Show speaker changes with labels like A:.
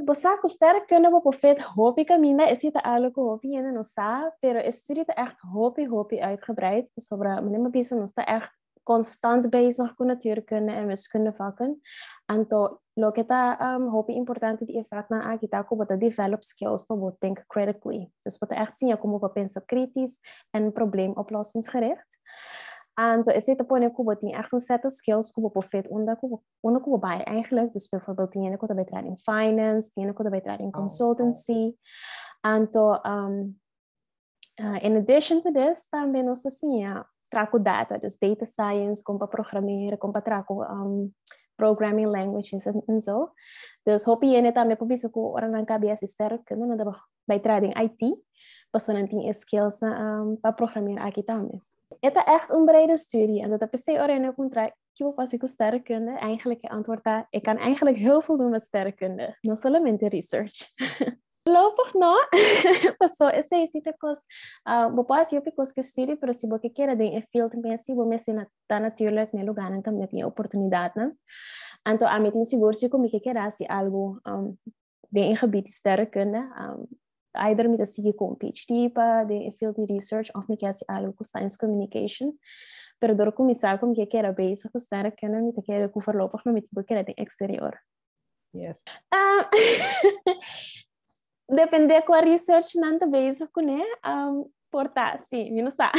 A: Bo sa ku sterrenkunde bo por fit hopi kaminda, esei ta algo ku hopi hende no sa, pero e studie ta echt hopi hopi uitgebreid, pasobra manera mi a bisa, nos ta echt constant bezig ku natuurkunde en wiskunde vakken. Anto loke ta hopi importante di e vaknan aki ta ku bo ta develop skills pa bo think critically. Dus bo ta echt siña komo pa pensa kritisch en probleemoplossingsgericht. Anto esei ta pone ku bo tin echt un set of skills ku bo por fit unda ku bo bai eigenlijk. Dus bijvoorbeeld tin hende ku ta bai traha den finance, tin hende ku ta bai traha den consultancy. Anto in addition to this, tambe nos ta siña traha ku data, dus data science, kon pa programmeren, kon pa traha ku programming languages en zo. Dus hopi hende tambe por bisa ku ora nan kaba hasi sterrenkunde, nan ta bai traha den IT, pasobra nan tin e skills pa programmeren aki tambe. E ta echt un brede studie en dat ta p'esei ora hende puntra kiko bo hasi ku sterrenkunde, eigenlijk e antwoord ta: ik kan eigenlijk heel veel doen met sterrenkunde, no solamente research. Voorlopig no, paso esei si ta kos, bo por hasi hopi kos ku e studie, pero si bo ke keda den e field mes, si bo mester ta natuurlijk na e lugarnan kaminda tin e oportunidatnan. Anto ami tin sigur si ku mi ke keda hasi algu den e gebied di sterrenkunde, either mi ta sigui ku un PhD pa den e field di research of mi ke hasi algu ku science communication. Pero dor ku mi sa ku mi ke keda bezig ku sterrenkunde, mi ta kere ku voorlopig no mi tin ku keda den exterior. Depende kua research nan ta bezig kuné, por ta, si, mi no sa.